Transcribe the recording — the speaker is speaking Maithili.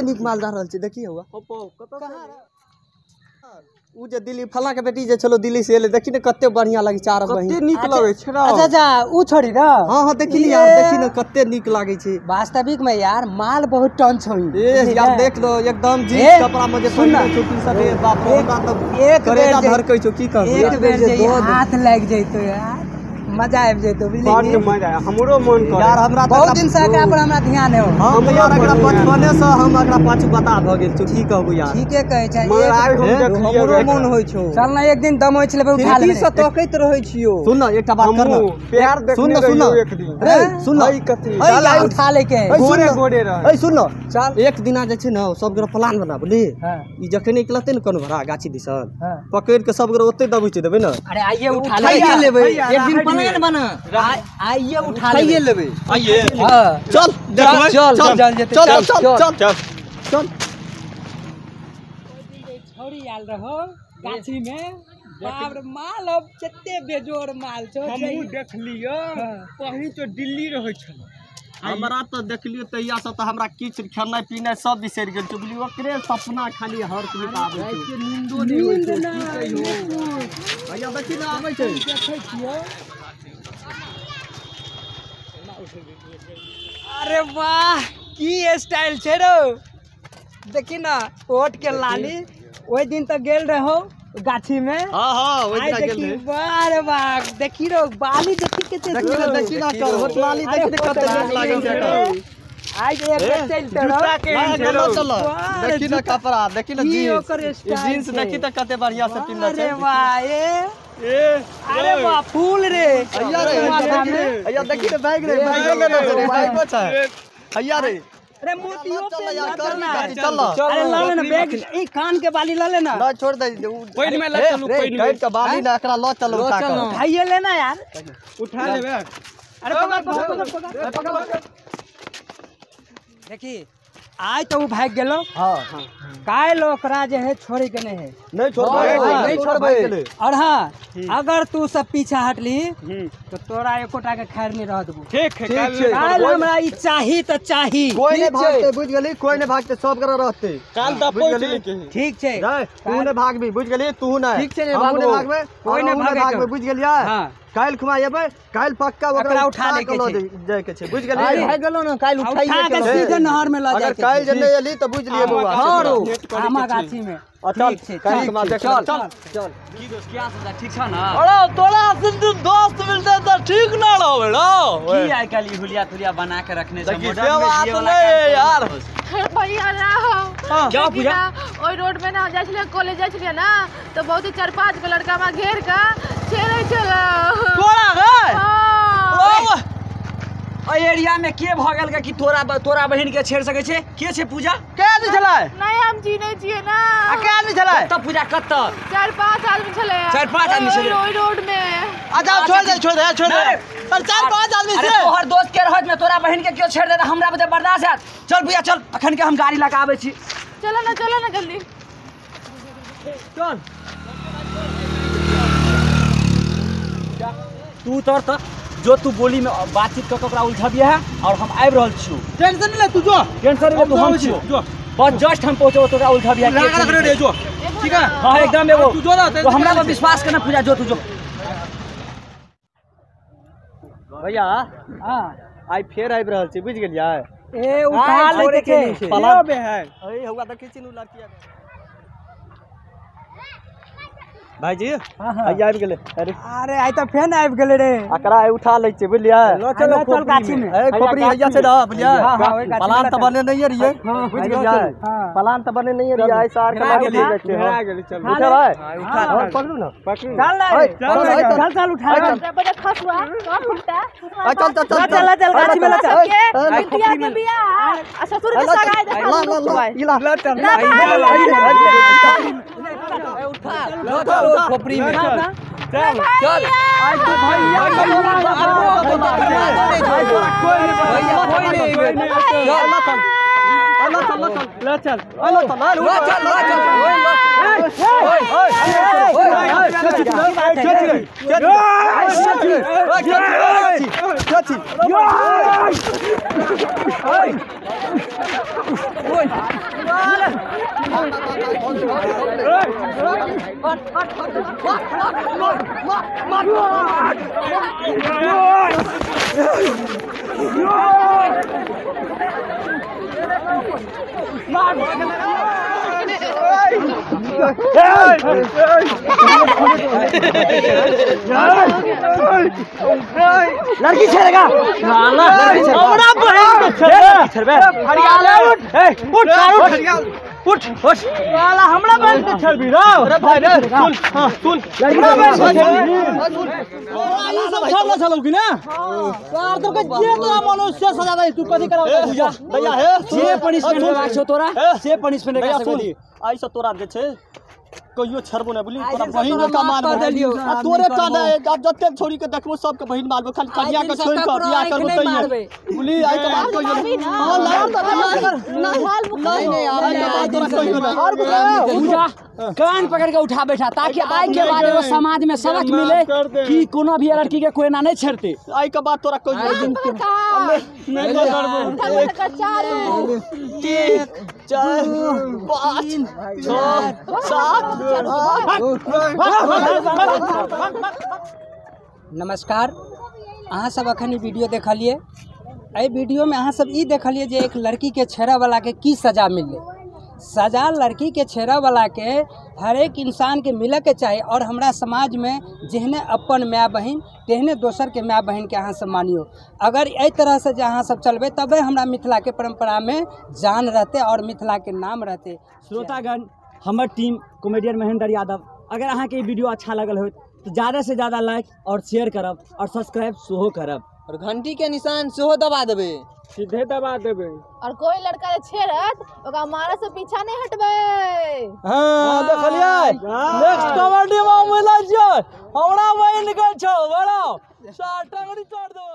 कते नीक माल जा रहल छै देखिए हुआ कहाँ उ जे दिल्ली फला के बेटी जे छलो दिल्ली से एले देखी ने कते बढ़िया लागे चार बहिन कते नीक लगे छै। अच्छा अच्छा उ छोड़ी न। हां हां देखी यार देखी ने कते नीक लागे छै। वास्तविक में यार माल बहुत टन छौ। ए यार देख लो एकदम जींस कपड़ा में जे पहिरले छौ टी शर्ट ए बाप रे हमरा त एक करेजा धड़कै छौ की कहब। एक बेर जे हाथ लाग जइतो यार मजा आबि जइतो बुझली। बड मजा हमरो मन करे यार हमरा बहुत दिन से एकरा पर हमरा ध्यान है। हम यार एकरा बचपने से हम एकरा पाछू बता भ गेल छौ की कहबू यार। ठीके कहै छै हमरो मन होय छौ। चल ना एक दिन दम होय छलै उठा लेबै। की से तकैत रहै छियो। सुन ना एकटा बात कर ना प्यार देखने सुन एक दिन रे सुन ना कथी चल आइ उठा ले के गोरे गोरे रह। ए सुन ना चल एक दिना जे छै ना सब गोरे प्लान बना बुझली। ई जखन निकलतै ने कोनो भरा गाछी दिसन पकड़ के सब गोरे ओतै दबैच देबै ना। अरे आइए उठा लेबै एक दिन प्लान बना आइए उठा लेबै आइए। हां चल चल चल चल चल चल चल। छौड़ी आयल रहो गाछी में बाप रे माल अब कते बेजोड़ माल छौ। हमहू देखलियो कहीं तो दिल्ली रहै छल। हमरा तो देखलियो तहिया से तो हमरा किछु खेनाइ पीनाइ सब बिसरि गेल छौ बुझलियो। ओकरे सपना खाली हर क्लिप आबै छै नींदो नहि होइ छै की कहियो। भैया देखी ना आबै छै देखै छियो। अरे वाह की स्टाइल छै रो देखी ना ओट के लाली। ओहि दिन तो गेल रहो गाछी में। हां हां ओहि दिन गेल रहे। वाह रे वाह देखी रो बाली देखी कते देखी ना देखी ना कर होट लाली देखी कते नीक लागै छै। आज एक बेर चलते रहो जूता के चल देखी ना कपड़ा देखी ना जींस जींस देखी त कते बढ़िया से पिन्हले छै। अरे वाह ए ए अरे वाह फूल रे। अय्या रे अय्या देखी ने बैग रे बैग रे बैग छै अय्या रे। अरे मोतियो चल यार कर चल। अरे ल लेना बैग ई कान के बाली ल लेना। ना छोड़ दे पानि में ल चलू पानि में काट के बाली ना एकरा ल चल उठा के उठाइए लेना यार उठा लेबे। अरे पकड़ पकड़ पकड़ देखी आज तो भाग गेलो। हां हां काल्हि ओकरा जे है छोड़े के नहीं है। नहीं छोड़बै नहीं छोड़बै। और हां अगर तू सब पीछा हटली तो तोरा एकोटा के खैर नहीं रह देबो। ठीक है काल्हि हमरा ई चाही त चाही। कोई नहीं भागते बुझ गेली कोई नहीं भागते सब गोरा रहते काल त पहुंच लेके। ठीक छै तू नहीं भागबी बुझ गेली तू नहीं। ठीक छै नहीं भागबो कोई नहीं भागबे बुझ गेलियै। काल्हि खुमा एबै काल्हि पक्का ओकरा उठा ले के छै जाय के छै बुझ गेलियै। भाग गेलो ना काल्हि उठाइए के सीधे नहर में ल जाय अगर काल्हि जे नहीं एली त बुझ लिए बौआ। हां रो आमा गाछी में। चल काल्हि खुमा देख चल चल की दोस्त क्या सब ठीक छ ना। अरे तोरा से दोस्त मिलते त ठीक ना रहबे रो की आइ काल्हि हुलिया तुलिया बना के रखने छै मॉडर्न में जिए वाला यार। भैया रहो क्या पूजा ओइ रोड में ना जाइ छलियै कॉलेज जाइ छलियै ना तो बहुत ही चार पांच गो लड़का में घेर के छेड़ै छलै तोरा गए। हां ओइ एरिया में के भ गेल कि तोरा तोरा बहिन के छेड़ सकै छै के छै पूजा के आदमी छलै। नहीं हम चिन्है छियै ना। आ के आदमी छलै कत पूजा कत चार पांच आदमी छलै। चार पांच आदमी छलै ओइ रोड में। अच्छा छोड़ दे छोड़ दे छोड़ दे पर चार पांच आदमी अरे से तोहर दोस्त के रहत में तोरा बहिन के क्यों छेड़ दे हमरा बजे बर्दाश्त हैत। चल पूजा चल अखन के हम गाड़ी लगा आबै छी। चलो ना चलो ना जल्दी चल तू उतर त जो तू बोली में बातचीत क के ओकरा उलझबिए है और हम आबि रहल छियौ। टेंशन नहीं ले तू जो टेंशन ले तू हम छियौ बस जस्ट हम पहुंचबो तोरा उलझबिए लगा रख रे जो ठीक है। हां एकदम एगो तू जो ना तो हमरा पर विश्वास करना पूजा जो तू जो भैया। हां आइ फेर आबि रहल छी बुझ गेलियै। ए उठा ले के छै प्लान में है ए हौवा देखै छी नु लड़किया भाईजी। हां आइ आबि गेलै। अरे अरे आइ त फेन आबि गेलै रे एकरा आइ उठा लै छियै बुझलियै। चल चल गाछी में ए खोपड़ी हैया छै ना बुझलियै। प्लान त बने नहीं रहियै बुझ गेलियै। प्लान त बने नहीं रहियै आइ सार के लग गेलै हेरा गेलै चल उठेबै हां पकड़ू ना चल ना चल चल उठा ले बड़ा खसुआ का फुटता चल चल चल चल चल गाछी में ल चल बिटिया के बियाह आ ससुर के सगाई देखा ला ला ला ई ला चल उठा लो खोपड़ी में चल चल आज तो भैया कोई नहीं चल चल चल चल चल चल चल। लड़की छेड़ेगा हमरा बहन के छेड़बे उठ उठ उठ साला हमरा बहन के छेड़बी रो। अरे भाई रे सुन, हां सुन, हमरा बहन के छेड़बी ई सब छेड़ला छलौ कि ना यार तो के जे तोरा मनुष्य सजा दे तू कथि कराउ भैया भैया हे से पनिशमेंट देबाक छौ तोरा से पनिशमेंट देबा सुन आइ से तोरा जे छै कहियो छेड़बो नै बुझली तोरा बहिन के मारबो आ तोरे टा नै जते छोरी के देखबो सबके बहिन मारबो खाली कन्या के छोड़ के बियाह करबो तइये बुझली आइ के बाद कहियो हां लाल नहीं नहीं आइ के बाद तोरा कहियो नै और पूजा कान पकड़ के उठा बैठा ताकि आइ के बाद एगो समाज में सबक मिले कि कोनो भी लड़की के कोई ना नहीं छेड़ते। आइ के बाद तोरा कहियो नहीं करबो। 3 4 5 6 7 8। नमस्कार, अहाँ सब अखन वीडियो देखलिए। एहि वीडियो में अहाँ सब ई देखलिए जे एक लड़की के छेड़ा वाला के की सजा मिललै। सजा लड़की के छेड़ा वाला के हरेक इंसान के मिले के चाही और हमरा समाज में जेहने अपन माय बहिन तेहने दोसर के माय बहिन के अहाँ सब मानियो। अगर एहि तरह से जे अहाँ सब चलबै तबे हमरा मिथिला के परंपरा में जान रहते और मिथिला के नाम रहते। श्रोतागण, हमर टीम कॉमेडियन महेंद्र यादव, अगर अहाँ के वीडियो अच्छा लगल हो तो ज़्यादा से ज़्यादा लाइक और शेयर करब और सब्सक्राइब सेहो करब और घंटी के निशान सेहो दबा देबै, सीधे दबा देबै। और कोई लड़का जे छेड़त ओकरा मारे से पीछा नहीं हटबै। हां देखलियै नेक्स्ट कॉमेडी में मिलै छियै हमरा बहिन के छौ बड़ो साटंगड़ी तोड़ दो।